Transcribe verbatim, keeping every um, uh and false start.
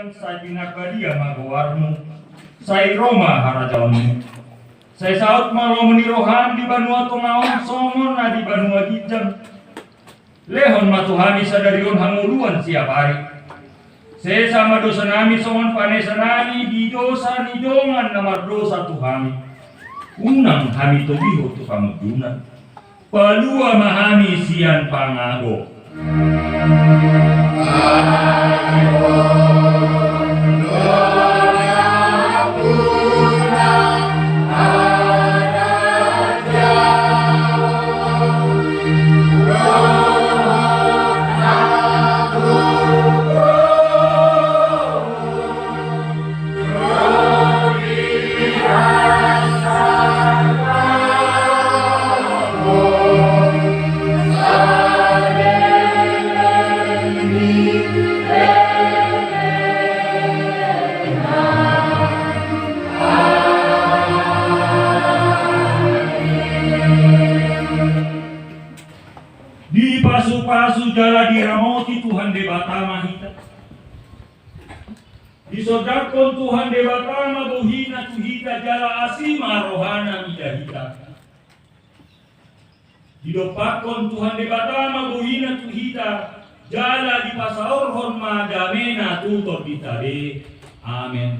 Sai pinarbadia ma goarmu, sai ro ma harajaonmu. Sai saut ma lomo ni roham di banua tonga on songon na di banua ginjang. Lehon ma tu hami sadari on hangoluan siapari. Sesa ma dosanami songon panesanami di dosa ni dongan na mardosa tu hami. Unang hami togihon tu pangunjunan. Palua ma hami sian pangago. Dipasupasu jala diramoti Tuhan Debata ma hita. Disondangkon Tuhan Debata ma bohina tu hita jala asi ma rohana mida hita. Didompakkon Tuhan Debata ma bohina tu hita jala dipasaorhon ma damena tu tondinta be. Amen.